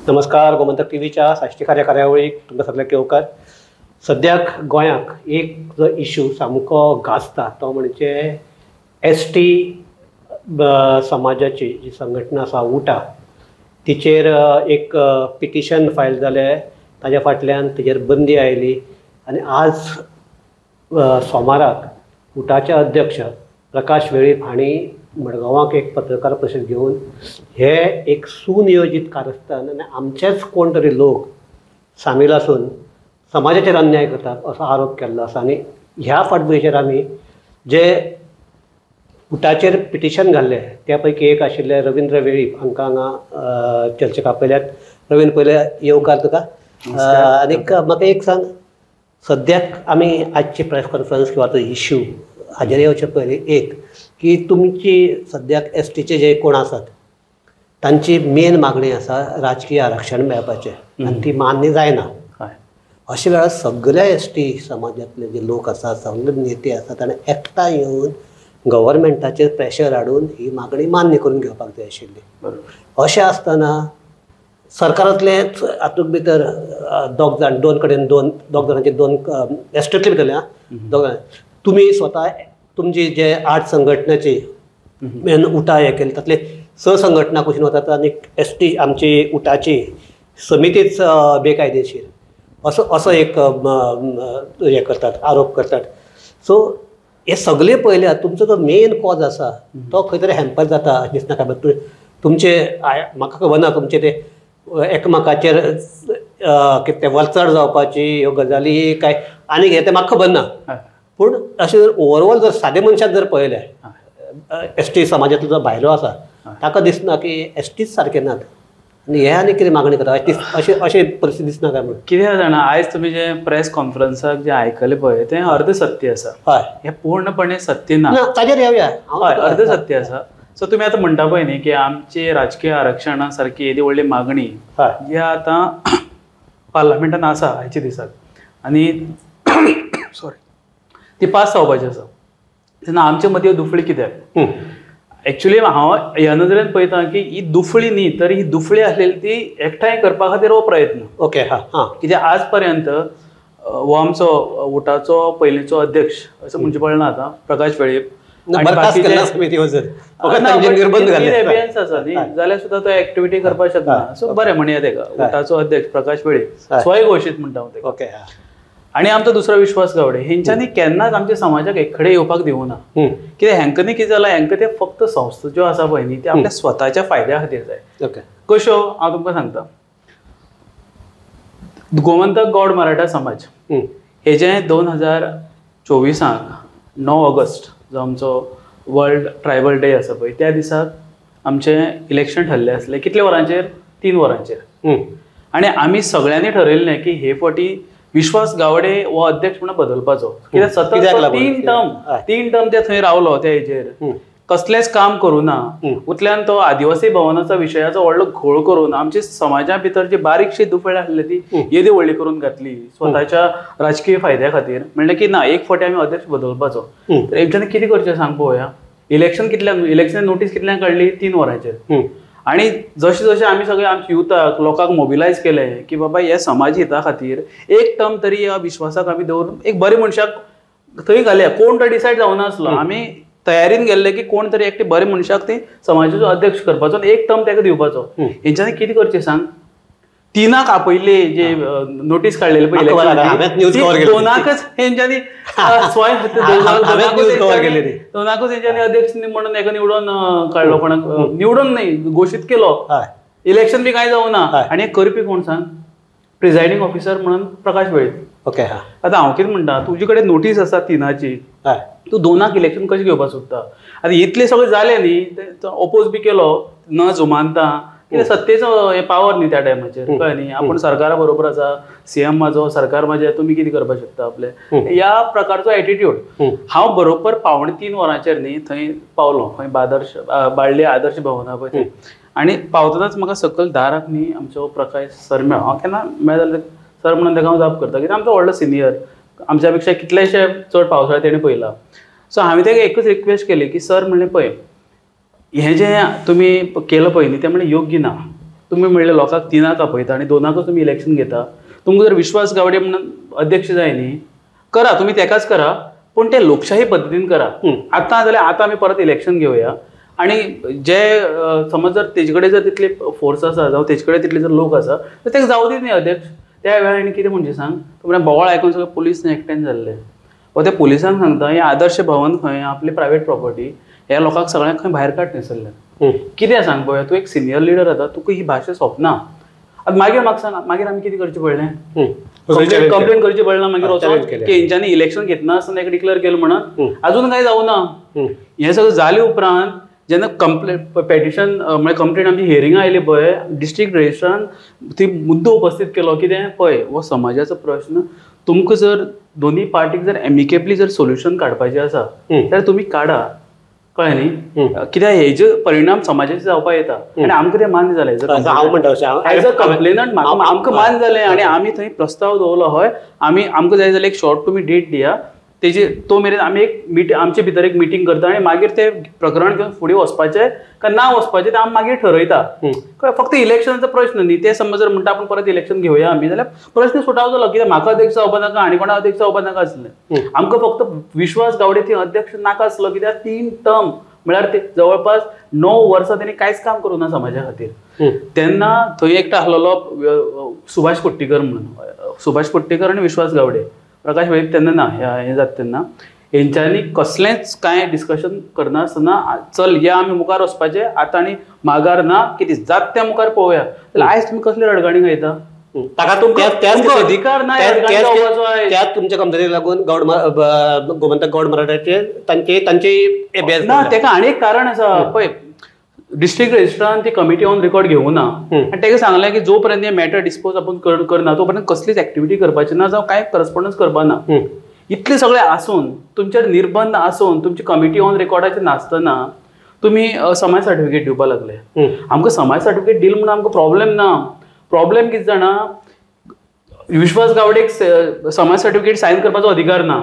नमस्कार, गोमंतक टीव्हीच्या साश्टीकार्य कार्यावळीक तुमकां सगळ्यांक येवकार। सद्याक गोंयाक एक जो इशू सामको गाजता तो म्हणजे एस टी समाजाची जी संघटना आसा उटा, तिचेर एक पिटिशन फायल जालें, ताज्या फाटल्यान तिचेर बंदी आयली आनी आज सोमाराक उटाचे अध्यक्ष प्रकाश वेळीप हांणी मडगांवाक एक पत्रकार परिशद घेवन हे एक सुनियोजीत कारस्थान आनी आमचेच कोण तरी लोक सामील आसून समाजाचेर अन्याय करतात असो आरोप केल्लो आसा। आनी ह्या फाटभुंयेचेर आमी जे उटाचेर पिटिशन घाल्लें त्या पैकी एक आशिल्ले रविंद्र वेळीप हांकां हांगा चर्चेक आपयल्यात। रविंद्र, पयलें येवकार तुका। आनीक म्हाका एक सांग, सद्याक आमी आजची प्रेस कॉन्फरन्स किंवा तो इश्यू हाजेर येवचे पयलीं एक की तुमची सद्याक एस टीचे जे कोण आसात तांची मेन मागणी आसा राजकीय आरक्षण मेळपाचें आनी ती मान्य जायना। अशे वेळार सगळ्या एस टी समाजांतले जे लोक आसात, सगळे नेते आसात, ताणें एकठांय येवन गव्हर्मेंटाचेर प्रेशर हाडून ही मागणी मान्य करून घेवपाक जाय आशिल्ली। अशें आसतना सरकारांतलेच हातूंत भितर दोग जाण, दोन कडेन दोन दोग जाणांचे दोन एस टींतले भितरले दोग जाण, तुमी स्वता तुमची जे 8 संघटनाची मेन उटा हे केली तातले 6 संघटना कुशीन वतात आनी एस टी आमची उटाची समितीच बेकायदेशीर असो असो एक हे करतात, आरोप करतात। सो हे सगळे पळयल्यार तुमचो जो मेन कॉज आसा तो खंय तरी हॅम्पर जाता अशें दिसना काय? तुमचे म्हाका खबर ना तुमचे ते एकमेकाचेर कितें वरचड जावपाची ह्यो गजाली काय आनी हें तें म्हाका खबर ना, पूण अशें जर ओवरऑल जर सादे मनशाक जर पळयलें एस टी समाजांतलो जो भायलो आसा ताका दिसना की एस टीच सारके नात आनी हे आनी कितें मागणी करता अशी अशी परिस्थिती दिसना काय म्हणून? कितें जाणा, आयज तुमी जे प्रेस कॉन्फरन्साक जें आयकलें पळय तें अर्द सत्य आसा। हय, हें पूर्णपणे सत्य ना, ताजेर येवया। हय, अर्द सत्य आसा। सो तुमी आतां म्हणटा पळय न्ही की आमची राजकीय आरक्षणा सारकी येदी व्हडली मागणी जी आतां पार्लमेंटान आसा आयच्या दिसाक आनी सॉरी ती पास जावपाची आसा, तेन्ना आमचे मदीं दुफळी कित्याक? एक्चुअली हांव ह्या नदरेन पळयता की ही दुफळी न्ही तर ही दुफळी आसलेली ती एकठांय करपा खातीर हो प्रयत्न। ओके, हां हां, कित्याक आज पर्यंत हो आमचो उटाचो पयलींचो अध्यक्ष असं म्हणचें पडना आतां प्रकाश वेळीप आसा न्ही, जाल्यार सुद्दां तो एक्टिविटी करपाक शकना। सो बरें म्हणया तेका उटाचो अध्यक्ष प्रकाश वेळीप स्वय घोशीत म्हणटा हांव तेका। ओके, आनी आमचो दुसरो विश्वास गावडे हेंच्यांनी केन्नाच आमच्या समाजाक एककडे येवपाक दिवना। कित्याक हेंकां न्ही कितें जालां, हेंकां ते फक्त संस्था ज्यो आसा पळय न्ही ते आपल्या स्वताच्या फायद्या खातीर जाय। कश्यो हांव तुमकां सांगता, गोमंतक गौड मराठा समाज हेजें 2024 9 ऑगस्ट जो आमचो वर्ल्ड ट्रायबल डे आसा पळय त्या दिसाक आमचें इलेक्शन ठरलें आसलें। कितल्या वरांचेर? 3 वरांचेर। आनी आमी सगळ्यांनी ठरयल्लें की हे फावटी विश्वास गावडे हो अध्यक्ष म्हणून बदलपाचो, कित्याक सतत 3 टर्म ते थंय रावलो त्या हेजेर, कसलेंच काम करूं ना। उतल्यान तो आदिवासी भवनाचा विशयाचो व्हडलो घोळ करून आमच्या समाजा भितर जी बारीकशी दुफळ आसली ती येदी व्हडली करून घातली स्वताच्या राजकीय फायद्या खातीर। म्हणलें की ना, एक फावटी आमी अध्यक्ष बदलपाचो। तर हेंच्यांनी कितें करचें सांग पळोवया। इलेक्शन कितल्यांक, इलेक्शन नोटीस कितल्यांक काडली? 3 वरांचेर। आनी जशें जशें आमी सगळे आमच्या युथाक लोकांक मोबिलायज केलें की बाबा ह्या समाज हिता खातीर एक टर्म तरी ह्या विश्वासाक आमी दवरून एक बरे मनशाक थंय घालया। कोण तो डिसायड जावनासलो, आमी तयारीन गेल्ले की कोण तरी एकटे बरे मनशाक ते समाजाचो अध्यक्ष करपाचो आनी एक टर्म ताका दिवपाचो। हेंच्यांनी कितें करचें सांग? 3 आपयल्ले जे नोटीस काडलेले पळय 2कच हेंच्यांनी स्वय 2कच हेंच्यांनी अध्यक्ष म्हणून एका निवडून काडलो, कोणाक निवडून न्ही घोशीत केलो, इलेक्शन बी कांय जावना। आनी करपी कोण सांग? प्रिजायडींग ऑफिसर म्हणून प्रकाश वेळीप। ओके, आतां हांव कितें म्हणटा, तुजे कडेन नोटीस आसा 3ची, तूं 2 इलेक्शन कशें घेवपाक सोदता? आतां इतलें सगळें जालें न्ही, ओपोज बी केलो न जुमानता, कित्याक सत्तेचो हे पावर न्ही त्या टायमाचेर, कळ्ळें न्ही? आपूण सरकारा बरोबर आसा, सीएम म्हाजो, सरकार म्हाजें, तुमी कितें करपाक शकता आपलें, ह्या प्रकारचो एटिट्यूड। हांव बरोबर 2:45 वरांचेर न्ही थंय पावलो, खंय आदर्श बाळ्ळी आदर्श भवना पळय थंय। आनी पावतनाच म्हाका सकयल दाराक न्ही आमचो प्रकाश सर मेळ्ळो। हांव केन्ना मेळ्ळो जाल्यार सर म्हणून ताका हांव जाप करता, कित्याक आमचो व्हडलो सिनियर, आमच्या पेक्षा कितलेशे चड पावसाळे तेणें पळयला। सो हांवें ताका एकूच रिक्वेस्ट केली की सर म्हणलें पळय हें जें तुमी केलां पळय न्ही तें म्हणलें योग्य ना, तुमी म्हणले लोकांक 3 आपयता आनी 2 तुमी इलेक्शन घेता. तुमकां जर विश्वास गावडे म्हणून अध्यक्ष जाय न्ही, करा तुमी तेकाच करा, पूण ते लोकशाही पद्दतीन करा. आतां जाल्यार आतां आमी परत इलेक्शन घेवया आनी जे समज जर तेजे कडेन जर तितले फोर्स आसा जावं तेजे कडेन तितले जर लोक आसा तर तेका जावं दी न्ही अध्यक्ष. त्या वेळार आनी कितें म्हणजे सांग, तुमकां बोवाळ आयकून सगळे पुलीस एकठांय जाल्ले. वा त्या पुलिसांक सांगता हें आदर्श भवन खंय आपली प्रायवेट प्रॉपर्टी, ह्या लोकांक सगळ्यांक खंय भायर काड थंयसरल्यान. कितें सांग पळोवया, तूं एक सिनियर लिडर आतां, तुका ही भाशा सोंपना. आतां मागीर म्हाका सांग, मागीर आमी कितें करचें पडलें? कंप्लेन करची पडना मागीर वचोन की हेंच्यांनी इलेक्शन घेतना आसतना एक डिक्लेअर केलें म्हणून अजून कांय जावना. हें सगळें जाले उपरांत जेन्ना कंप्लेन पेटिशन म्हळ्यार कंप्लेन आमची हियरिंगां आयली पळय, डिस्ट्रिक्ट रजिस्ट्रान ती मुद्दो उपस्थीत केलो कितें पळय हो समाजाचो प्रश्न, तुमकां जर दोनी पार्टीक जर एमिकेबली जर सोल्युशन काडपाचें आसा जाल्यार तुमी काडा, कळ्ळें न्ही? कित्याक हेजे परिणाम समाजाचेर जावपाक येता आनी आमकां तें मान्य जालें. हांव म्हणटा एज अ कंप्लेनंट आमकां मान्य जालें आनी आमी थंय प्रस्ताव दवरलो. हय, आमी आमकां जाय जाल्यार एक शॉर्ट तुमी डेट दिया, तेजे तो मेरेन आमी एक मिटींग आमचे भितर एक मिटींग करता आनी मागीर ते प्रकरण घेवन फुडें वचपाचें काय ना वचपाचें तें आमी मागीर ठरयता. फक्त इलेक्शनाचो प्रश्न न्ही, ते समज जर म्हणटा आपूण परत इलेक्शन घेवया आमी जाल्यार प्रश्न सुटाव जालो. कित्याक म्हाका अध्यक्ष जावपा नाका आनी कोणाक अध्यक्ष जावपा नाका आसलें, आमकां फक्त विश्वास गावडे थंय अध्यक्ष नाका आसलो. कित्याक 3 टर्म म्हळ्यार ते जवळपास 9 वर्सां तेणी कांयच काम करूं ना समाजा खातीर. तेन्ना थंय एकटो आसलेलो सुभाष कोट्टीकर म्हणून, सुभाष कोट्टीकर आनी विश्वास गावडे, प्रकाश वेळीप तेन्ना ना हें जाता तेन्ना हेंच्यांनी कसलेंच कांय डिस्कशन करनासतना चल या आमी मुखार वचपाचें आतां आनी मागार ना, कितें जाता तें मुखार पळोवया. जाल्यार आयज तुमी कसले रडगाणी गायता? ताका अधिकार ना त्याच तुमच्या कंप्लेनीक लागून गौड गोमंतक गौड मराठाचे तांचे तांचे ना, तेका आनी एक कारण आसा. पळय डिस्ट्रिक्ट रजिस्ट्रान ती कमिटी ऑन रिकॉर्ड घेवना आनी ताका सांगलें की जो पर्यंत हे मॅटर डिस्पोज आपूण करना तो पर्यंत कसलीच एक्टिविटी करपाची ना जावं कांय करस्पॉन्डन्स करपा ना. इतलें सगळें आसून तुमचेर निर्बंध आसून तुमची कमिटी ऑन रिकॉर्डाचेर नासतना तुमी समाज सर्टिफिकेट दिवपाक लागले. आमकां समाज सर्टिफिकेट दिल म्हणून आमकां प्रॉब्लेम ना. प्रॉब्लेम कितें जाणा, विश्वास गावडेक समाज सर्टिफिकेट सायन करपाचो अधिकार ना,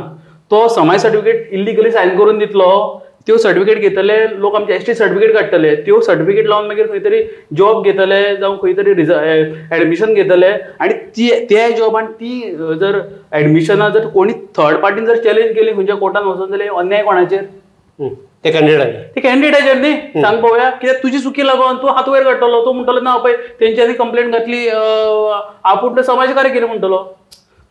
तो समाज सर्टिफिकेट इल्लिगली सायन करून दितलो, त्यो सर्टिफिकेट घेतले लोक आमचे एस टी सर्टिफिकेट काडटले, त्यो सर्टिफिकेट लावन मागीर खंय तरी जॉब घेतले जावं खंय तरी एडमिशन घेतले आनी ती ते जॉब आनी ती जर एडमिशनां जर कोणी थर्ड पार्टीन जर चॅलेंज केली खंयच्या कोर्टान वचून जाल्यार अन्याय कोणाचेर? ते कॅन्डिडेटाचेर. ते कॅन्डिडेटाचेर न्ही. सांग पळोवया, कित्याक तुजी चुकी लागून तूं हात वयर काडटलो, तूं म्हणटलो ना पळय तेंच्यांनी कंप्लेन घातली आपूण समाजकार्य केलें म्हणटलो.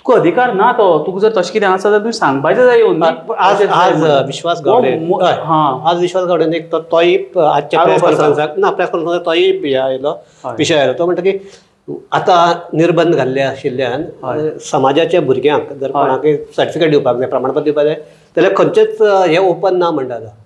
तुका अधिकार ना तो, तुका जर तशें कितें आसा जाल्यार तुवें सांगपाचें जाय येवन. आज आज विश्वास गावडे, आज विश्वास गावडेन एक तोय आजच्या प्रेस कॉन्फरन्साक ना, प्रेस कॉन्फरन्साक तोय हे आयलो विशय आयलो, तो म्हणटा की आतां निर्बंध घाल्ले आशिल्ल्यान समाजाच्या भुरग्यांक जर कोणाकय सर्टिफिकेट दिवपाक जाय, प्रमाणपत्र दिवपाक जाय जाल्यार खंयचेच हें ओपन ना म्हणटा. आतां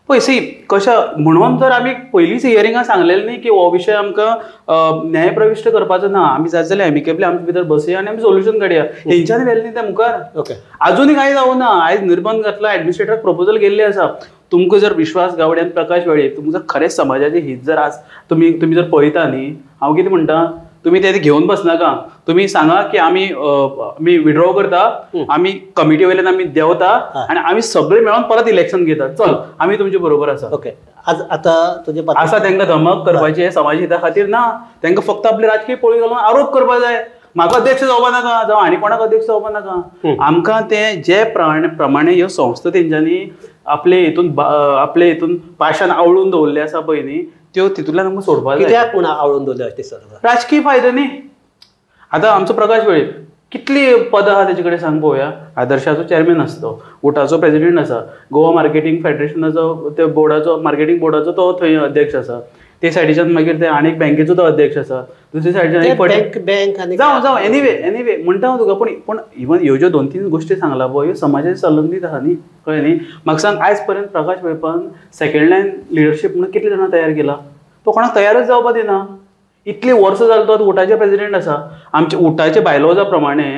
पळय सी कशें म्हणून तर आमी पयलींच हियरिंगां सांगलेलें न्ही की हो विशय आमकां न्यायप्रविश्ट करपाचो ना, आमी जाय जाल्यार एमिकेबली आमचे भितर बसया आनी आमी सोल्युशन काडया. तेंच्यांनी व्हेलें न्ही तें मुखार. ओके, आजुनूय कांय जावना. आयज निर्बंध घातला, एडमिनिस्ट्रेटराक प्रपोजल गेल्लें आसा. तुमकां जर विश्वास गावडे आनी प्रकाश वेळीप तुमकां जर खरेंच समाजाचें हीत जर आज तुमी तुमी जर पळयता न्ही, हांव कितें म्हणटा, तुमी ते घेवन बसनाका, तुमी सांगा की आमी आमी विड्रॉ करता, आमी कमिटी वयल्यान आमी देंवता आनी आमी सगळे मेळोन परत इलेक्शन घेता, चल आमी तुमचे बरोबर आसा. ओके, आज आतां तुजे आसा तांकां धमक करपाची समाज हिता खातीर ना, तांकां फक्त आपली राजकीय पोळी घालून आरोप करपा जाय. म्हाका अध्यक्ष जावपा नाका जावं आनी कोणाक अध्यक्ष जावपा नाका. आमकां ते जे प्रमाणे ह्यो संस्था तेंच्यांनी आपले हितून आपले हितून पाशान आवळून दवरले आसा पळय न्ही, त्यो तितूंतल्यान आमकां सोडपाक जाय. कित्याक पूण आवळून दवरले अशें दिसता? राजकीय फायदो न्ही. आतां आमचो प्रकाश वेळीप कितली पदां आहा तेजे कडेन सांग पळोवया. आदर्शाचो चॅरमॅन आसा तो, उटाचो प्रेजिडेंट आसा, गोवा मार्केटींग फेडरेशनाचो त्या बोर्डाचो मार्केटींग बोर्डाचो तो थंय अध्यक्ष आसा, ते सायडीच्यान मागीर ते आनी एक बँकेचो तो अध्यक्ष आसा, दुसरे सायडीच्यान एक बँक आनी जावं जावं एनिवे एनिवे म्हणटा हांव तुका. पूण पूण इवन ह्यो ज्यो 2-3 गोश्टी सांगला पळय ह्यो समाजाचे संलग्नीत आसा न्ही, कळ्ळें न्ही? म्हाका सांग आयज पर्यंत प्रकाश वेळीपान सेकंड लायन लिडरशीप म्हणून कितले जाणां तयार केला? तो कोणाक तयारच जावपा दिना. इतली वर्सां जाली तो उटाचे प्रेजिडेंट आसा. आमच्या उटाचे बायलॉजा प्रमाणे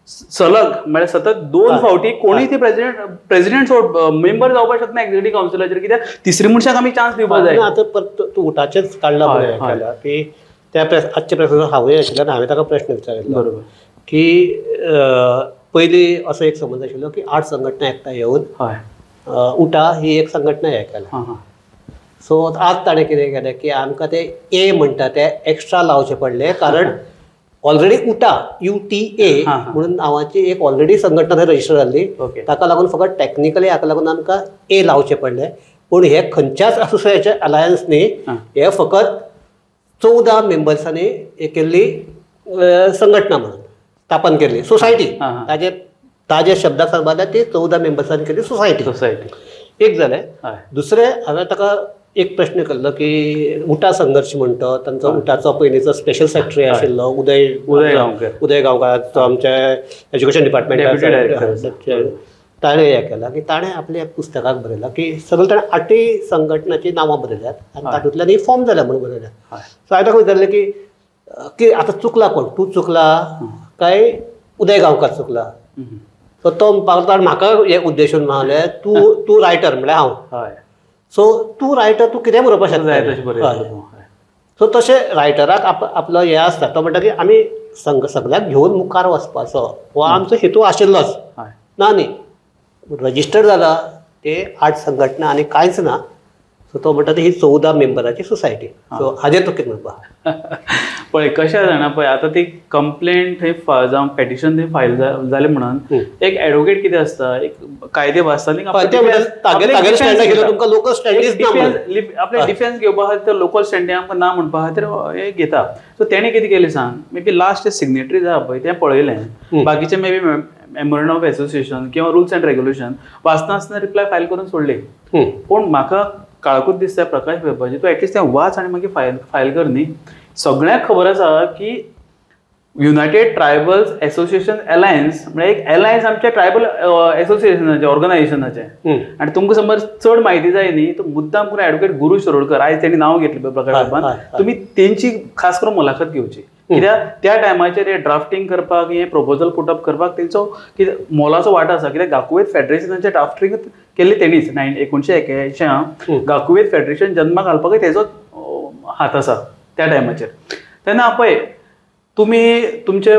सलग म्हळ्यार सतत 2 फावटी कोणूय ते प्रेजिडेंट सोड मेंबर जावपाक शकना एक्झिक्युटीव कावन्सिलाचेर, कित्याक तिसरी मनशाक आमी चान्स दिवपाक जाय. आतां परत तूं उटाचेच काडला पळय की त्या आजच्या प्रेस हांवूय आशिल्ल्यान हांवें ताका प्रश्न विचारिल्लो बरोबर की पयलीं असो एक समज आशिल्लो की 8 संघटना एकठांय येवन उटा ही एक संघटना हे केल्या. सो आज ताणें कितें केलें की आमकां ते ए म्हणटा ते एक्स्ट्रा लावचे पडले, कारण ऑलरेडी उटा UTA म्हणून नांवाची एक ऑलरेडी संघटना थंय रजिस्टर जाल्ली, ताका लागून फकत टॅक्निकली हाका लागून आमकां ए लावचे पडले. पूण हे खंयच्याच असोसिएशन अलायन्स न्ही, हे फकत 14 मेंबर्सांनी एक केल्ली संघटना म्हणून स्थापन केल्ली सोसायटी. ताजे ताजे शब्दाक सांगपा जाल्यार ती 14 मेंबर्सांनी केल्ली सोसायटी. एक जालें. दुसरें हांवें ताका एक प्रश्न केल्लो की उटा संघर्श म्हणटा तांचो उटाचो पयलींचो स्पेशल सेक्रेटरी आशिल्लो उदय उदय गांवकार, तो आमच्या एज्युकेशन डिपार्टमेंटाचो, ताणें हें केलां की ताणें आपल्या पुस्तकाक बरयलां की सगळें ताणें 8 संघटनाचीं नांवां बरयल्यात आनी तातूंतल्यान ही फॉर्म जाल्या म्हणून बरयल्या. सो हांवें ताका विचारलें की की आतां चुकला कोण, तूं चुकला काय उदय गांवकार चुकला? सो तो म्हणपाक लागलो म्हाका हें उद्देशून म्हणलें तूं तूं रायटर म्हणल्यार हांव, सो तूं रायटर तूं कितें बरोवपाक शकता. सो तशें रायटराक आपलो हें आसता, तो म्हणटा की आमी सगळ्याक घेवन मुखार वचपाचो हो आमचो हेतू आशिल्लोच ना न्ही. रजिस्टर जाला ते 8 संघटना आनी कांयच ना. सो तो म्हणटा ही 14 मेंबराची सोसायटी. सो हाजेर तूं कितें म्हणपा? पळय कशें जाणा, पळय आतां ती कंप्लेंट थंय जावं पेटिशन थंय फायल जालें म्हणून एक एडवोकेट कितें आसता, एक कायदे वाचता आपले डिफेन्स घेवपा खातीर लोकल स्टँडिंग आमकां ना म्हणपा खातीर हें घेता. सो तेणें कितें केलें सांग, मे बी लास्ट सिग्नेटरी जाय पळय तें पळयलें, बाकीचें may be memorandum of association किंवा रुल्स अँड रेग्युलेशन वाचना आसतना रिप्लाय फायल करून सोडली. पूण म्हाका काळकूच दिसता प्रकाश वेळीपाची, तूं एटलिस्ट तें वाच आनी मागीर फायल कर न्ही. सगळ्यांक खबर आसा की युनायटेड ट्रायबल्स एसोसिएशन अलायन्स म्हळ्यार एक अलायन्स आमच्या ट्रायबल एसोसिएशनाचें ऑर्गनायझेशनाचें. आनी तुमकां समज चड म्हायती जाय न्ही तर मुद्दाम करून एडवोकेट गुरू शिरोडकर आयज तेणी नांव घेतलें पळय प्रकाश वेळीपान, तुमी तेंची खास करून मुलाखत घेवची. कित्याक त्या टायमाचेर हे ड्राफ्टींग करपाक, हे प्रपोजल पुटअप करपाक तेंचो कितें मोलाचो वांटो आसा. कित्याक गाकुवेत फेडरेशनाचें ड्राफ्टींग केल्लें तेणीच 1981 गाकुवेत फेडरेशन जन्माक घालपाकय तेजो हात आसा त्या टायमाचेर. तेन्ना पळय तुमी तुमच्या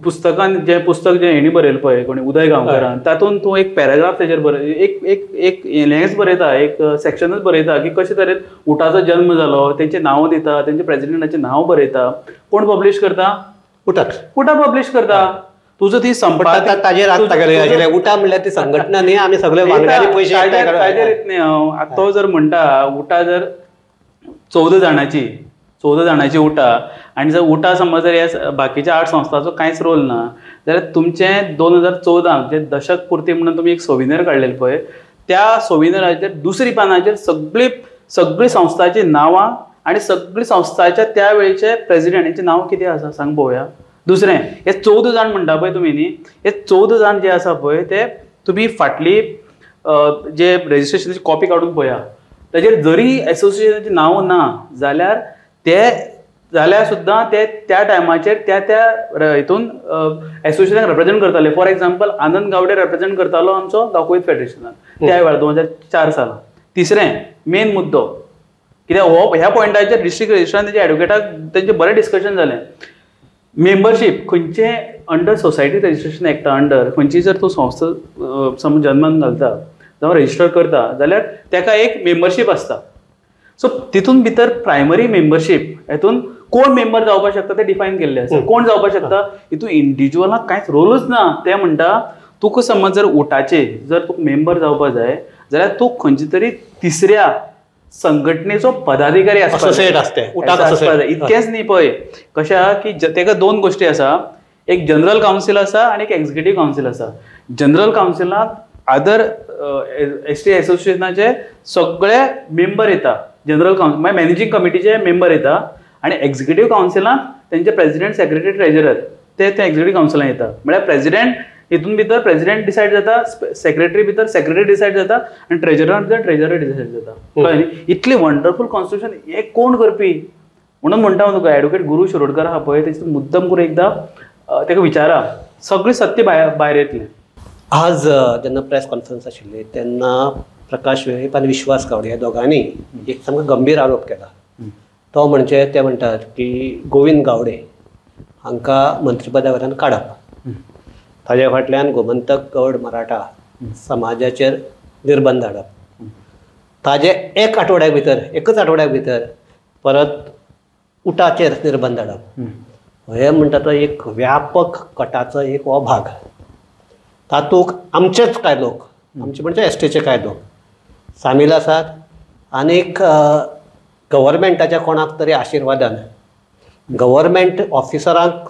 पुस्तकान जें पुस्तक जें हेणी बरयलें पळय कोणी उदय गांवकरान, तातूंत तूं एक पॅराग्राफ तेजेर बरय, एक एक एक हेंच बरयता, एक सेक्शनूच बरयता की कशे तरेन उटाचो जन्म जालो, तेंचें नांव दिता, तेंचे प्रेजिडेंटाचें नांव बरयता. कोण पब्लीश करता? उटा उटा पब्लीश करता. तुजो ती संपादक उटा म्हणल्यार ती संघटना न्ही, आमी सगळे वांगड्यांनी पयशे ताजेर येत न्ही. हांव आतां तो जर म्हणटा उटा जर 14 जाणांची 14 जाणांची उटा आनी जर उटा समज जर ह्या बाकीच्या 8 संस्थांचो कांयच रोल ना जाल्यार तुमचें 2014 जे दशक पुर्ती म्हणून तुमी एक सोविनर काडलेलें पळय, त्या सोविनराचेर दुसरी पानाचेर सगळी सगळी संस्थांची नांवां आनी सगळी संस्थाच्या त्या वेळचे प्रेजिडेंटाचें नांव कितें आसा सांग पळोवया. दुसरें हे 14 जाण म्हणटा पळय तुमी न्ही, हे 14 जाण जे आसा पळय ते तुमी फाटली जे रजिस्ट्रेशनाची कॉपी काडून पळया, ताजेर जरी एसोसिएशनाचें नांव ना जाल्यार ते जाल्यार सुद्दां ते त्या टायमाचेर त्या त्या हितून एसोसिएशनाक रिप्रेजेंट करताले. For example Anand Gawde represent करतालो आमचो गाकुवेत फेडरेशनाक त्या वेळार 2004 सालान. तिसरें मेन मुद्दो कित्याक हो ह्या पॉयंटाचेर डिस्ट्रिक्ट रजिस्ट्रान तेजे एडवोकेटाक तेंचें बरें डिस्कशन जालें. मेंबरशीप खंयचे अंडर सोसायटी रजिस्ट्रेशन एक्टा अंडर खंयची जर तूं संस्था समज जन्मान घालता जावं रजिस्टर करता जाल्यार तेका एक मेंबरशीप आसता. सो तितून भितर प्रायमरी मेंबरशीप हेतून कोण मेंबर जावपाक शकता ते डिफायन केल्ले आसा, कोण जावपाक शकता हितून इंडिविज्युअलाक कांयच रोलूच ना. ते म्हणटा तुका समज जर उटाचे जर तुका मेंबर जावपाक जाय जाल्यार तूं खंयचे तरी तिसऱ्या संघटनेचो पदाधिकारी आसपाक जाय. इतकेंच न्ही पळय कशें आहा की तेका 2 गोश्टी आसा, एक जनरल कावन्सील आसा आनी एक एक्झिक्युटीव कावन्सील आसा. जनरल कावन्सिलाक अदर एस टी एसोसिएशनाचे सगळे मेंबर येता, जनरल कावन्सील मागीर मॅनेजींग कमिटीचे मेंबर येता आनी एक्झिक्युटीव कावन्सिलांत तेंचे प्रेजिडेंट सेक्रेटरी ट्रेजरर ते एक्झिक्युटीव कावन्सिलांत येता. म्हळ्यार प्रेजिडेंट हितून भितर प्रेजिडेंट डिसायड जाता, सेक्रेटरी भितर सेक्रेटरी डिसायड जाता आनी ट्रेजरर भितर ट्रेजरर डिसायड जाता. कळ्ळें न्ही? इतलें वंडरफूल कॉन्स्टिट्यूशन हें कोण करपी म्हणून म्हणटा हांव तुका एडवोकेट गुरू शिरोडकर आहा पळय तेजे मुद्दम करून एकदां तेका विचारा, सगळें सत्य भायर येतलें. आज जेन्ना प्रेस कॉन्फरन्स आशिल्ली तेन्ना प्रकाश वेळीप आनी विश्वास गावडे ह्या दोगांनी एक सामको गंभीर आरोप केला. तो म्हणजे ते म्हणटात की गोविंद गावडे हांकां मंत्रीपदा वयल्यान काडप, ताज्या फाटल्यान गोमंतक गौड मराठा समाजाचेर निर्बंध हाडप. ताजे एक आठवड्या भितर, एकच आठवड्या भितर परत उटाचेर निर्बंध हाडप, हे म्हणटा तो एक व्यापक कटाचो एक हो भाग. तातूंत आमचेच कांय लोक, आमचे म्हणजे एसटीचे कांय लोक सामील आसात आनीक गव्हर्मेंटाच्या कोणाक तरी आशिर्वादान गव्हर्मेंट ऑफिसरांक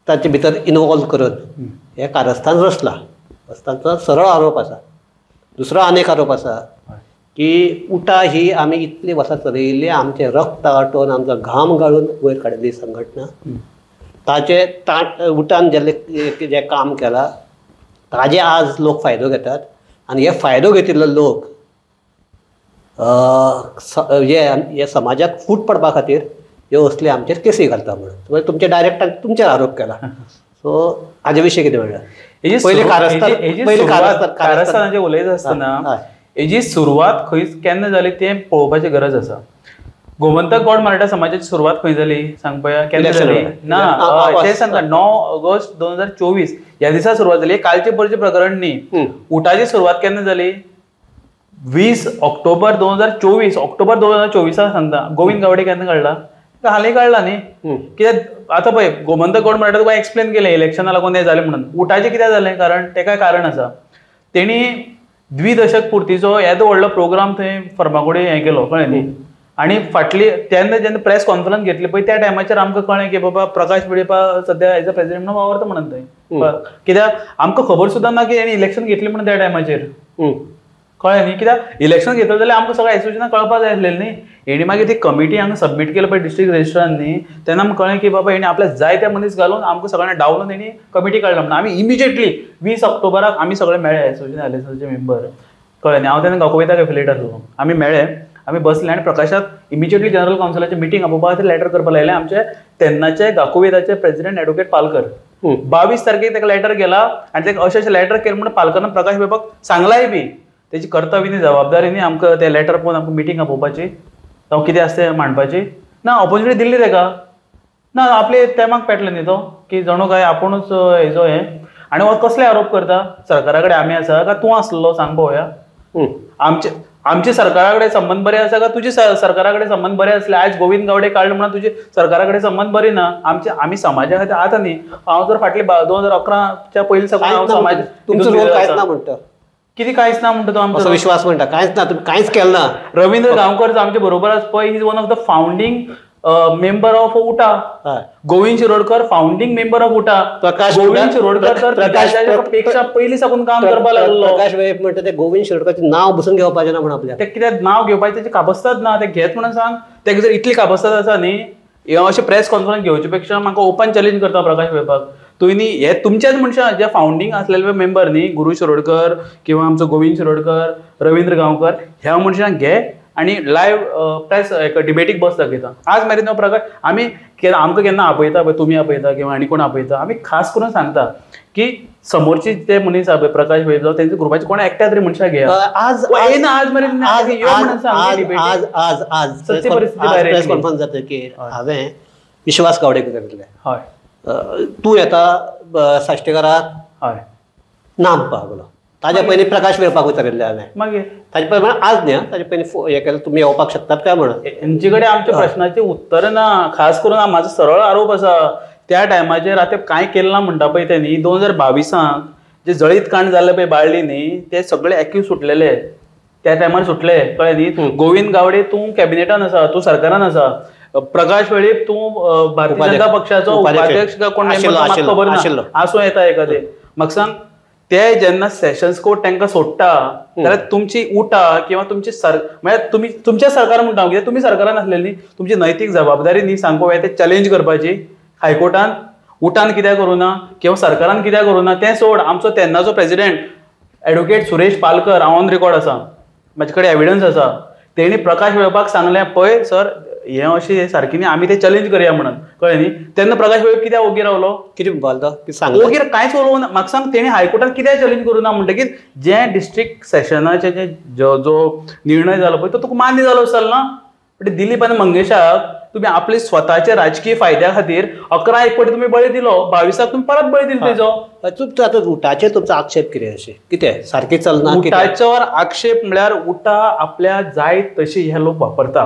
ताचे भितर इनवॉल्व करून हें कारस्थान रचलां असो तांचो सरळ आरोप आसा. दुसरो आनीक आरोप आसा की उटा ही आमी इतलीं वर्सां चलयिल्ली, आमचें रक्त आटोवन आमचो घाम गाळून वयर काडिल्ली संघटना, ताचे उटान जें काम केलां ताजे आज लोक फायदो घेतात आनी हे फायदो घेतिल्लो लोक हे समाजाक फूट पडपा खातीर ह्यो असले आमचेर केसी घालता म्हणून तुमचे डायरेक्ट तुमचेर आरोप केला. सो हाजे विशीं कितें म्हणल्यार पयलीं कारस्थान कारस्थानाचें उलयता आसतना हेजी सुरवात खंय केन्ना जाली तें पळोवपाची गरज आसा. गोमंतक गौड मराठा समाजाची सुरवात खंय जाली सांग पळया, केन्ना जाली? ना तें सांगता 9 ऑगस्ट 2024 ह्या दिसा सुरवात जाली. कालचे परचे प्रकरण न्ही. उटाची सुरवात केन्ना जाली? 20 ऑक्टोबर 2024, ऑक्टोबर 2024 सांगता. गोविंद गावडे केन्ना काडला? हालीं काडला न्ही. कित्याक आतां पळय गोमंतक गौड मराठा तुका एक्सप्लेन केलें इलेक्शना लागून हें जालें म्हणून. उटाचें कित्याक जालें? कारण तेका कारण आसा, तेणी द्विदशक पुर्तीचो येदो व्हडलो प्रोग्राम थंय फर्मागुडी हें केलो, कळ्ळें न्ही. आनी फाटली तेन्ना जेन्ना प्रेस कॉन्फरन्स घेतली पळय त्या टायमाचेर आमकां कळ्ळें की बाबा प्रकाश वेळीप सद्या एज अ प्रेसिडेंट म्हणून वावरता म्हणून थंय. कित्याक आमकां खबर सुद्दां ना की हेणी इलेक्शन घेतली म्हणून त्या टायमाचेर, कळ्ळें न्ही. कित्याक इलेक्शन घेतलं जाल्यार आमकां सगळें एसोसिएशनाक कळपाक जाय आसलें न्ही. हेणी मागीर ती कमिटी हांगा सबमीट केली पळय डिस्ट्रिक्ट रजिस्ट्रान न्ही, तेन्ना आमकां कळ्ळें की बाबा हेणी आपल्या जाय त्या मनीस घालून आमकां सगळ्यांना डावलून हेणी कमिटी काडला म्हणून. आमी इमिजिएटली 20 ऑक्टोबराक आमी सगळे मेळ्ळे एसोसिएशन अलायन्साचे मेंबर, कळ्ळें न्ही. हांव तेन्ना गांवकविताक एफिलिएट आसलो. आमी मेळ्ळे, आमी बसले आनी प्रकाशाक इमिजिएटली जनरल कावन्सिलाचे मिटींग आपोवपा खातीर लॅटर करपाक लायलें. आमचे तेन्नाचे गांवकविताचे प्रेसिडेंट एडवोकेट पालकर 22 तारखेक ताका लॅटर गेला आनी ताका अशें अशें लॅटर केलें म्हणून पालकरान प्रकाश वेळीपाक सांगलाय बी तेजी कर्तव्य न्ही, जबाबदारी न्ही आमकां ते लॅटर पळोवन आमकां मिटींग आपोवपाची, जावं कितें आसा तें मांडपाची ना. ऑपोर्चुनिटी दिल्ली ताका ना, आपले तेमाक पेटलें न्ही तो की जणू काय आपुणूच हेजो हें. आनी हो कसले आरोप करता सरकारा कडेन आमी आसा काय तूं आसलो सांग पळोवया. आमचे आमचे सरकारा कडेन संबंद बरे आसा काय तुजे सरकारा कडेन संबंद बरे आसले? आयज गोविंद गावडे काडले म्हणून तुजे सरकारा कडेन संबंद बरे ना. आमचे आमी समाजा खातीर आतां न्ही, हांव जर फाटले 2011च्या पयलीं साकून हांव समाज तुमचो रोल कांयच ना म्हणटा, कितें कांयच ना म्हणटा तो आमचो विश्वास म्हणटा कांयच ना, तुमी कांयच केलें ना. रवींद्र गांवकर आमचे बरोबर आसा पळय, is one of the founding member of UTA. Govind Shirodkar founding member of UTA. Prakash Govind Shirodkar तर पेक्षा पयलीं साकून काम करपाक लागलो. प्रकाश वेळीप म्हणटा ते गोविंद शिरोडकराचें नांव बसून घेवपाचें ना म्हणून आपल्याक ते कित्याक नांव घेवपाचें तेची काबस्ताद ना. ते घेत म्हणून सांग, तेका जर इतली काबस्ताद आसा न्ही, हें अशें प्रेस कॉन्फरन्स घेवचे पेक्षा म्हाका ओपन चॅलेंज करता प्रकाश वेळीपाक. तुवें न्ही हे तुमच्याच मनशां जे फावंडींग आसलेले मेंबर न्ही, गुरू शिरोडकर किंवा आमचो गोविंद शिरोडकर, रवींद्र गांवकर, ह्या मनशांक घे आनी लायव्ह प्रेस एक डिबेटीक बस दाखयता. आज मेरेन हो प्रकार आमी आमकां केन्ना आपयता पळय, तुमी आपयता किंवा आनी कोण आपयता, आमी खास करून सांगता की समोरची ते मनीस आसा पळय प्रकाश वेळीप जावं तेंच्या ग्रुपाचे कोण एकट्या तरी मनशाक घेया. आज येना आज मेरेन आज आज आज आज प्रेस कॉन्फरन्स जाता की हांवें विश्वास गावडे विचारिल्लें, हय तूं येता साश्टीकाराक, हय ना म्हणपाक लागलो. ताज्या पयलीं प्रकाश वेळपाक विचारिल्लें हांवें, मागीर ताजे पयलीं आज न्ही, ताजे पयलीं हें केलें तुमी येवपाक शकतात काय म्हणून. हेंचे कडेन आमच्या प्रश्नाचें उत्तर ना. खास करून म्हाजो सरळ आरोप आसा त्या टायमाचेर आतां कांय केलें ना म्हणटा पळय तें न्ही, 2022 जे जळीत कांड जाल्लें पळय बाळ्ळी न्ही, ते सगळे एक्यूज सुटलेले त्या टायमार सुटले, कळ्ळें न्ही. गोविंद गावडे तूं कॅबिनेटान आसा, तूं सरकारान आसा. प्रकाश वेळीप तूं भारतीय जनता पक्षाचो उपाध्यक्ष कोण खबर ना, आसूं येता एखादें. म्हाका सांग ते जेन्ना सेशन्स कोर्ट तांकां सोडटा जाल्यार तुमची उटा किंवा तुमची म्हळ्यार तुमी तुमच्या सरकार म्हणटा कित्याक तुमी सरकारान आसलेली न्ही, तुमची नैतीक जबाबदारी न्ही सांगपा जाय ते चॅलेंज करपाची हायकोर्टान. उटान कित्याक करूं ना किंवा सरकारान कित्याक करूं ना तें सोड. आमचो तेन्नाचो प्रेसिडेंट एडवोकेट सुरेश पालकर, हांव ऑन रिकॉर्ड आसा, म्हाजे कडेन एविडन्स आसा, तेणी प्रकाश वेळपाक सांगलें पळय सर हें अशें सारकें न्ही, आमी तें चॅलेंज करया म्हणून, कळ्ळें न्ही. तेन्ना प्रकाश वेळीप कित्याक ओगी रावलो? कितें म्हणपाक ओगी कांयच उलोवंक ना. म्हाका सांग तेणी हायकोर्टान कित्याक चॅलेंज करूं ना म्हणटकीर जें डिस्ट्रिक्ट सेशनाचें जे जो निर्णय जालो पळय तो तुका मान्य जालो आसतलो ना. पण दिलीप आनी मंगेशाक तुम्ही आपले स्वतःच्या राजकीय फायद्या खातीर 11 एक पटी तुम्ही बळी दिलो, 22 तुम्ही परत बळी दिलो तेजो. तुमचो आतां उटाचेर तुमचो आक्षेप कितें अशें कितें सारकें चलना? उटाचेर आक्षेप म्हळ्यार उटा आपल्या जाय तशी हे लोक वापरता.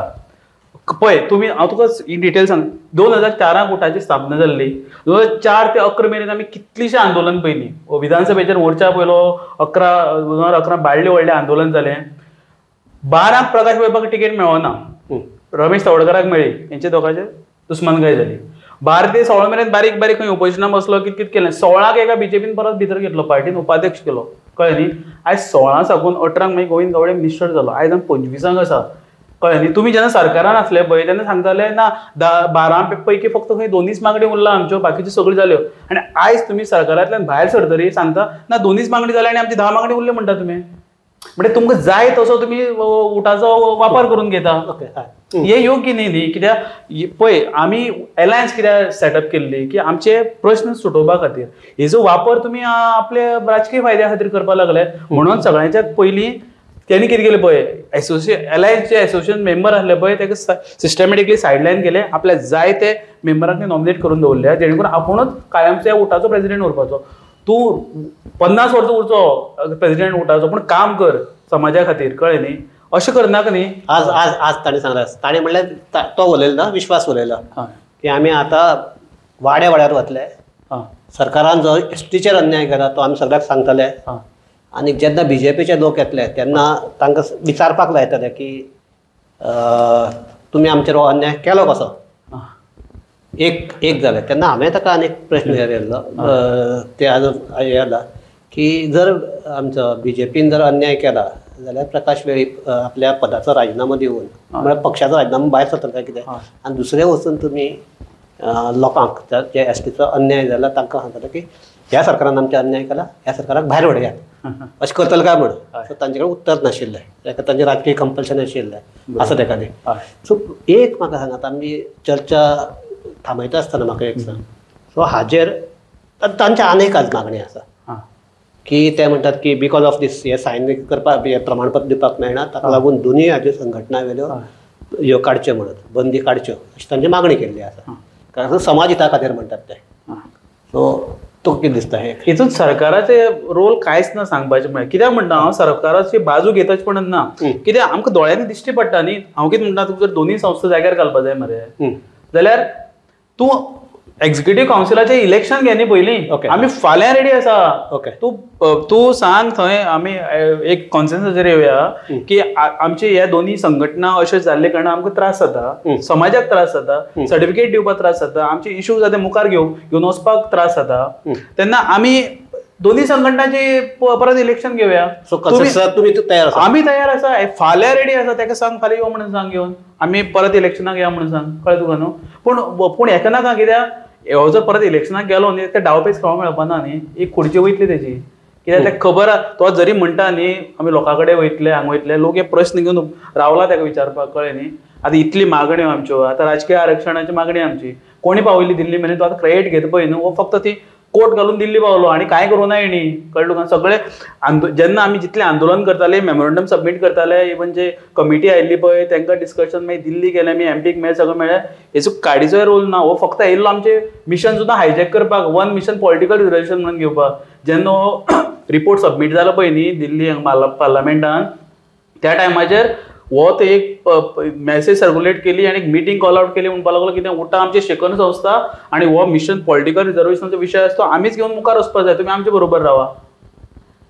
पळय तुमी, हांव तुका इन डिटेल सांग. 2004 उटाची स्थापना जाल्ली, 2004 ते 11 मेरेन आमी कितलींशीं आंदोलन पयलीं, विधानसभेचेर मोर्चा पयलो, 2011 बाळ्ळे व्हडलें आंदोलन जालें. 12 प्रकाश वेळपाक तिकेट मेळना, रमेश तवडकराक मेळ्ळी, हेंचे दोगांचे दुस्मानकाय जाली. 12 ते 16 मेरेन बारीक बारीक खंय ओपोजिशनाक बसलो, कित कित केलें. 16 एका बीजेपीन परत भितर घेतलो, पार्टीन उपाध्यक्ष केलो, कळ्ळें न्ही. आयज 16 साकून 18 मागीर गोविंद गावडे मिनिस्टर जालो, आयज आमी 25 आसा, कळ्ळें न्ही. तुमी जेन्ना सरकारान आसले पळय तेन्ना सांगताले ना 12 पैकी फक्त खंय 2 मागण्यो उरला आमच्यो, बाकीच्यो सगळ्यो जाल्यो. आनी आयज तुमी सरकारांतल्यान भायर सरतरी सांगता ना 2 मागणी जाल्या आनी आमची 10 मागणी उरल्यो म्हणटा तुमी. म्हणजे तुमकां जाय तसो तुमी उटाचो वापर करून घेता, हे योग्य न्ही न्ही. कित्याक पळय आमी एलायन्स कित्याक सेटअप केल्ली की आमचे प्रश्न सुटोवपा खातीर, हेजो वापर तुमी आपले राजकीय फायद्या खातीर करपाक लागले. म्हणून सगळ्यांच्यात पयलीं तेणी कितें केलें पळय, एलायन्सचे एसोसिएशन मेंबर आसले पळय ताका सिस्टमॅटिकली सायडलायन केले, आपल्या जाय ते मेंबरांक नॉमिनेट करून दवरले, जेणे करून आपुणूच कायमच्या उटाचो प्रेजिडेंट उरपाचो. तूं 50 वर्सां उरचो प्रेजिडेंट उटाचो, पूण काम कर समाजा खातीर, कळ्ळें न्ही. अशें करनाका न्ही. आज आज आज ताणें सांगलें, ताणें म्हणल्यार तो उलयलो ना, विश्वास उलयलो की आमी आतां वाड्या वाड्यार वतले, सरकारान जो एसटीचेर अन्याय केला तो आमी सगळ्याक सांगतले, आनी जेन्ना बीजेपीचे लोक येतले तेन्ना तांकां विचारपाक लायतले की तुमी आमचेर हो अन्याय केलो कसो. एक एक जालें तेन्ना हांवें ताका आनी एक प्रश्न विचारिल्लो, ते आज हें जाला की जर आमचो बीजेपीन जर अन्याय केला जाल्यार प्रकाश वेळीप आपल्या पदाचो राजिनामो दिवन, म्हळ्यार पक्षाचो राजिनामो भायर सरतलो काय कितें, आनी दुसरें वचून तुमी लोकांक जे एसटीचो अन्याय जाला तांकां सांगतले की ह्या सरकारान आमचेर अन्याय केला, ह्या सरकाराक भायर उडयात, अशें करतले काय म्हण. सो तांचे कडेन उत्तर नाशिल्लें, ताका तांचें राजकीय कंपल्शन आशिल्लें आसा तेका न्ही. सो एक म्हाका सांगात, आमी चर्चा थांबयता आसतना म्हाका एक सांग, सो हाजेर तांच्या आनी एक आज मागणी आसा की ते म्हणटात की because of these हे सायन करपाक, हे प्रमाणपत्र दिवपाक मेळना, ताका लागून दोनूय हाज्यो संघटना वेल्यो ह्यो काडच्यो म्हणत, बंदी काडच्यो अशी तांची मागणी केल्ली आसा, कारण समाज हिता खातीर म्हणटात ते. सो तुका कितें दिसता हे हितून सरकाराचे रोल कांयच ना सांगपाचें म्हळ्यार. कित्याक म्हणटा हांव सरकाराची बाजू घेताच पण ना, कित्याक आमकां दोळ्यांनी दिश्टी पडटा न्ही. हांव कितें म्हणटा, तुका जर दोनूय संस्था जाग्यार घालपा जाय मरे जाल्यार तूं एक्झिक्युटीव कावन्सिलाचें इलेक्शन घे न्ही पयलीं, आमी फाल्यां रेडी आसा. तूं तूं सांग थंय आमी एक कॉन्सेन्ससाचेर येवया की आमचे ह्या दोनूय संघटना अश्यो जाल्ले कारणान आमकां त्रास जाता, समाजाक त्रास जाता, सर्टिफिकेट दिवपाक त्रास जाता, आमचे इश्यू जाता मुखार घेवन वचपाक त्रास जाता, तेन्ना आमी दोनूय संघटनांचे परत इलेक्शन घेवया. तुमी तयार आसा? आमी तयार आसा, फाल्यां रेडी आसा. ताका सांग फाल्यां यो म्हणून सांग, घेवन आमी परत इलेक्शनाक या म्हणून सांग, कळ्ळें तुका न्हू. पूण पूण हेका नाका, कित्याक हो जर परत इलेक्शनाक गेलो न्ही ते डावपेच खेळोंक मेळपा ना न्ही, एक खुर्ची वयतली तेजी. कित्याक तेका खबर तो जरी म्हणटा न्ही आमी लोकां कडेन वयतले हांगा वयतले, लोक हे प्रश्न घेवन रावला ताका विचारपाक, कळ्ळें न्ही. आतां इतली मागण्यो आमच्यो, आतां राजकीय आरक्षणाची मागणी आमची कोणी पावयली दिल्ली मेरेन, तो आतां क्रेडीट घेता पळय न्हू, हो फक्त ती कोट घालून दिल्ली पावलो आनी कांय करूं ना हेणी, कळ्ळें तुका. सगळे जेन्ना आमी जितलें आंदोलन करताले, मेमोरंडम सबमीट करताले, इवन जे कमिटी आयिल्ली पळय तांकां डिस्कशन मागीर दिल्ली गेले, आमी एमपीक मेळ्ळे, सगळें मेळ्ळें, हेचो काडीचोय रोल ना. हो फक्त आयिल्लो आमचें मिशन सुद्दां हायजॅक करपाक, वन मिशन पॉलिटिकल रिजर्वेशन म्हणून घेवपाक. जेन्ना हो रिपोर्ट सबमीट जालो पळय न्ही दिल्ली पार्लमेंटान, त्या टायमाचेर हो तो एक मॅसेज सर्क्युलेट केली आनी एक मिटींग कॉल आवट केली, म्हणपाक लागलो कितें उटा आमची शेकन संस्था आनी हो मिशन पॉलिटिकल रिजर्वेशनाचो विशय आसा तो आमीच घेवन मुखार वचपाक जाय, तुमी आमचे बरोबर रावा.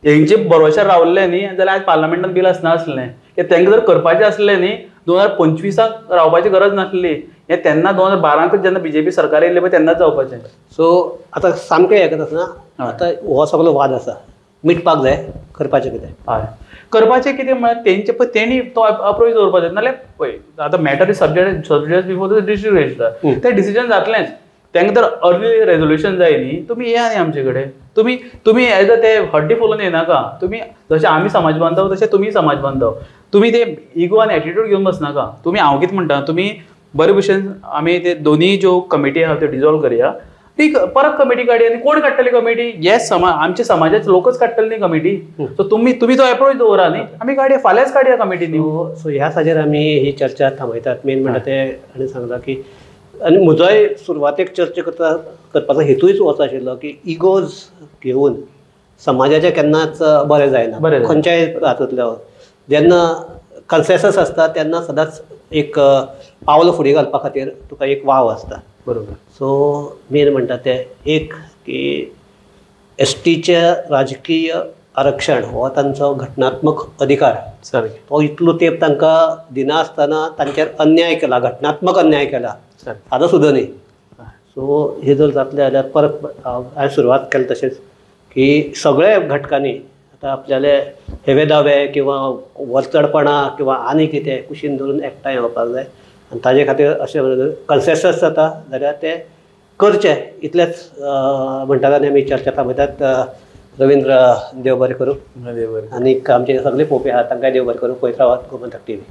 हेंचे भरवशार रावल्ले न्ही जाल्यार आज पार्लमेंटान बील आसना आसलें, कित्याक तांकां जर करपाचें आसलें न्ही 2025 रावपाची गरज नासली, हें तेन्ना 2012 जेन्ना बीजेपी सरकार येयल्लें पळय तेन्नाच जावपाचें. सो आतां सामकें हें आसना, आतां हो सगळो वाद आसा, मिटपाक जाय, करपाचें कितें? हय, करपाचें कितें म्हळ्यार तेंचे पळय तेणी तो अप्रोच दवरपाक जाय. नाल्यार पळय आतां matter is subject before the district registrar, तें डिसिजन जातलेंच. तांकां जर अर्ली रेजोल्युशन जाय न्ही, तुमी येया न्ही आमचे कडेन, तुमी तुमी एज अ ते हड्डी फुलोवन येनाका, तुमी जशें आमी समाज बांधव तशें तुमी समाज बांधव, तुमी ते इगो आनी एटिट्यूड घेवन बसनाका. तुमी हांव कितें म्हणटा, तुमी बरे भशेन आमी ते दोनूय ज्यो कमिटी आहा त्यो डिजॉल्व करया ती परत कमिटी काडया आनी कोण काडटली कमिटी? येस, आमच्या समाजाचे लोकच काडटले न्ही कमिटी. सो तुमी तुमी तो एप्रोच दवरा न्ही, आमी काडया, फाल्यांच काडया कमिटी न्ही. सो ह्या साजेर आमी ही चर्चा थांबयतात. मेन म्हणटा ते आनी सांगला की आनी म्हजोय सुरवातेक चर्चा करपाचो हेतूच होच आशिल्लो की इगोज घेवन समाजाचें केन्नाच बरें जायना, खंयच्याय हातूंतल्या. जेन्ना कन्सेसस आसता तेन्ना सदांच एक पावल फुडें घालपा खातीर तुका एक वाव आसता. बरोबर. सो मेन म्हणटा तें एक की एसटीचें राजकीय आरक्षण हो तांचो घटनात्मक अधिकार, तो इतलो तेंप तांकां दिना आसतना तांचेर अन्याय केला, घटनात्मक अन्याय केला, सादो सुद्दां न्ही. सो हे जर जातलें जाल्यार परत हांवें सुरवात केली तशेंच की सगळे घटकांनी आतां आपल्याले हेवे दावे किंवा वरचडपणां किंवा आनी कितें कुशीन धरून एकठांय येवपाक जाय आनी ताजे खातीर अशें कन्सेसस जाता जाल्यार तें करचें, इतलेंच म्हणटात आनी आमी चर्चा थांबयतात. रविंद्र, देव बरें करूं, आनीक आमचे सगळे पळोवपी आहात तांकांय देव बरें करूं. पळयत रावात गोमंतक टीव्ही.